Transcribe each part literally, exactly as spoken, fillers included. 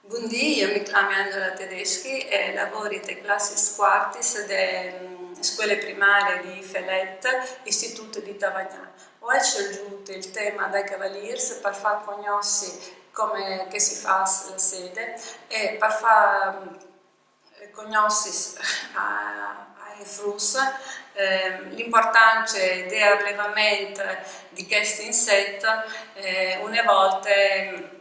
Bundì, jo mi clami Angela Tedeschi e lavori te classis cuartis de mm, scuele primarie di Felet, Istitût di Tavagnà. O ai sceljût il tema dai cavalîrs par fâ cognossi come che si fâs la sede e par fâ mm, cognossi a, ai fruts eh, l'impuartance dal arlevament di chest inset eh, une volte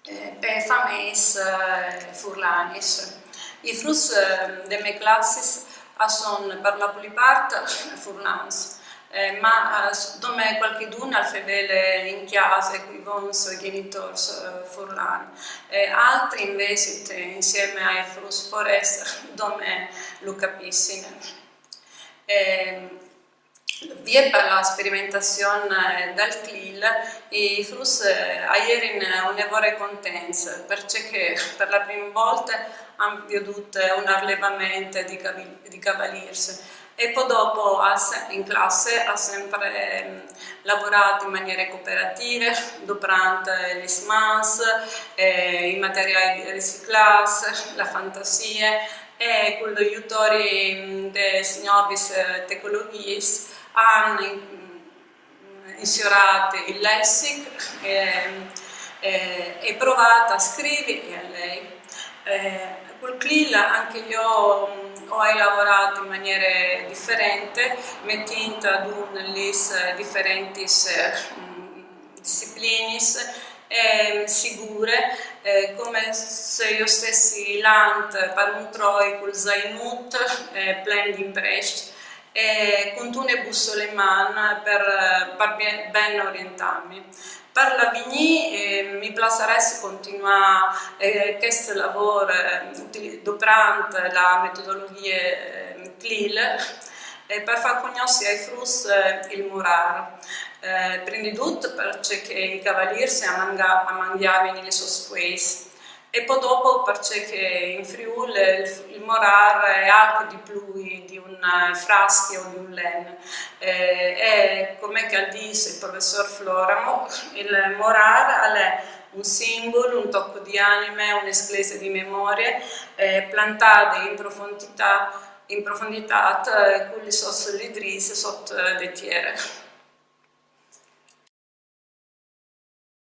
eh, pe fameis eh, furlanis. I fruts eh, de mê classis a son par la plui part furlans, eh, ma eh, dome cualchidun al fevele in cjase cui bons gjenitôrs eh, furlans. Eh, altris invezit, insiemi ai fruts forescj, dome lu capissin. Eh, vie par la sperimentazion eh, dal clil, i fruts eh, a jerin une vore contents, parcè che par la prime volte a àn viodût un arlevament di, cavi- di cavalîrs. E po dopo a se- in classe a àn sempre ehm, lavorât in maniere cooperative, doprant eh, lis mans, eh, i materiâi riciclâts, la fantasie, e cul jutori des gnovis eh, tecnologjiis a àn in- insiorât il lessic e, e, e provât a scrivi e a lei. Eh, cul clil ancje jo mm, o ai lavorât in maniere diferente, metint adun lis eh, diferentis eh, mm, disciplinis e sigure, eh, come se jo stessi lant par un troi cul zainut eh, plen di imprescj e cuntune bussole in man par, par ben, ben orientâmi. Par l'avignî eh, mi plasarès continuâ eh, chest lavôr eh, utili- doprant la metodologjie eh, clil eh, par fâ cognossi ai fruts eh, il morâr. Eh, prin di dut parcè che i cavalîrs a manga- a mangjavin lis sôs fueis. E po dopo parcè che in Friûl il, il morâr al è alc di plui di un eh, fraschi o di un len. Eh, e come che al dîs il professôr Floramo, il morâr al è un simbul, un toc di anime, une sclese di memorie, eh, plantade in profonditât, in profonditât eh, cu lis sôs lidrîs sot eh, de tiere.